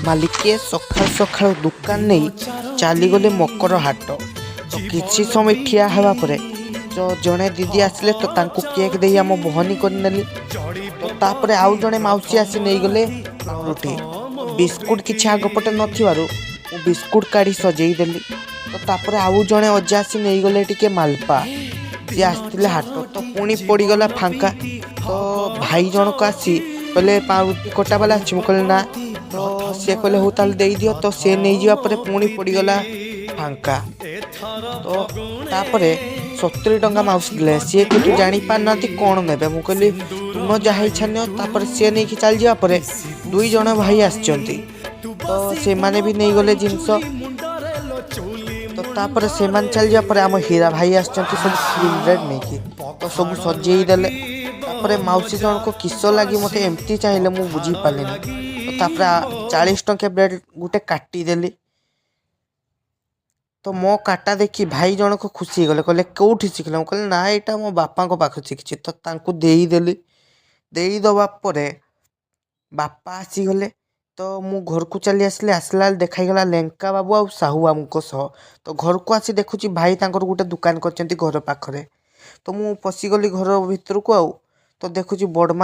ମାଲିକେ ସକାଳୁ ସକାଳୁ ଦୋକାନ ନେଇ ଚାଲିଗଲେ ମକର ହାଟ। ତ କିଛି ସମୟ ଠିଆ ହେବା ପରେ ତ ଜଣେ ଦିଦି ଆସିଲେ, ତ ତାଙ୍କୁ କେକ୍ ଦେଇ ଆମ ବହନୀ କରିନେଲି। ତ ତାପରେ ଆଉ ଜଣେ ମାଉସୀ ଆସି ନେଇଗଲେ ପାଉଁରୁଟି, ବିସ୍କୁଟ। କିଛି ଆଗ ପଟେ ନଥିବାରୁ ମୁଁ ବିସ୍କୁଟ କାଢ଼ି ସଜେଇ ଦେଲି। ତ ତାପରେ ଆଉ ଜଣେ ଅଜା ଆସି ନେଇଗଲେ ଟିକେ ମାଲପା। ସିଏ ଆସିଥିଲେ ହାଟ। ତ ପୁଣି ପଡ଼ିଗଲା ଫାଙ୍କା। ତ ଭାଇ ଜଣକ ଆସି କହିଲେ, "ପାଉଁରୁଟି କଟା ବାଲା ଅଛି?" ମୁଁ କହିଲି, "ନା।" ତ ସିଏ କହିଲେ, "ହଉ ତାହେଲେ ଦେଇଦିଅ।" ତ ସିଏ ନେଇଯିବା ପରେ ପୁଣି ପଡ଼ିଗଲା ଫାଙ୍କା। ତ ତାପରେ 70 ଟଙ୍କା ମାଉସୀ ଦେଲେ। ସିଏ କିନ୍ତୁ ଜାଣିପାରୁନାହାନ୍ତି କ'ଣ ନେବେ। ମୁଁ କହିଲି, "ତୁମ ଯାହା ଇଚ୍ଛା ନିଅ।" ତାପରେ ସିଏ ନେଇକି ଚାଲିଯିବା ପରେ ଦୁଇ ଜଣ ଭାଇ ଆସିଛନ୍ତି, ତ ସେମାନେ ବି ନେଇଗଲେ ଜିନିଷ। ତ ତାପରେ ସେମାନେ ଚାଲିଯିବା ପରେ ଆମ ହୀରା ଭାଇ ଆସିଛନ୍ତି ସବୁ କ୍ରିମ୍ ବ୍ରେଡ଼୍ ନେଇକି। ତ ସବୁ ସଜେଇ ଦେଲେ। ତାପରେ ମାଉସୀ ଜଣକ କିସ ଲାଗି ମୋତେ ଏମିତି ଚାହିଁଲେ, ମୁଁ ବୁଝିପାରିଲିନି। ତ ତାପରେ 40 ଟଙ୍କିଆ ବ୍ରେଡ଼୍ ଗୋଟେ କାଟିଦେଲି। ତ ମୋ କାଟା ଦେଖି ଭାଇ ଜଣକ ଖୁସି ହେଇଗଲେ। କହିଲେ, "କେଉଁଠି ଶିଖିଲ?" ମୁଁ କହିଲି, "ନା, ଏଇଟା ମୋ ବାପାଙ୍କ ପାଖରୁ ଶିଖିଛି।" ତ ତାଙ୍କୁ ଦେଇଦେଲି। ଦେଇଦେବା ପରେ ବାପା ଆସିଗଲେ, ତ ମୁଁ ଘରକୁ ଚାଲି ଆସିଲି। ଆସିଲା ବେଳେ ଦେଖା ହେଇଗଲା ଲେଙ୍କା ବାବୁ ଆଉ ସାହୁ ବାବୁଙ୍କ ସହ। ତ ଘରକୁ ଆସି ଦେଖୁଛି ଭାଇ ତାଙ୍କର ଗୋଟେ ଦୋକାନ କରିଛନ୍ତି ଘର ପାଖରେ। ତ ମୁଁ ପଶିଗଲି ଘର ଭିତରକୁ ଆଉ ତ ଦେଖୁଛି ବଡ଼ମା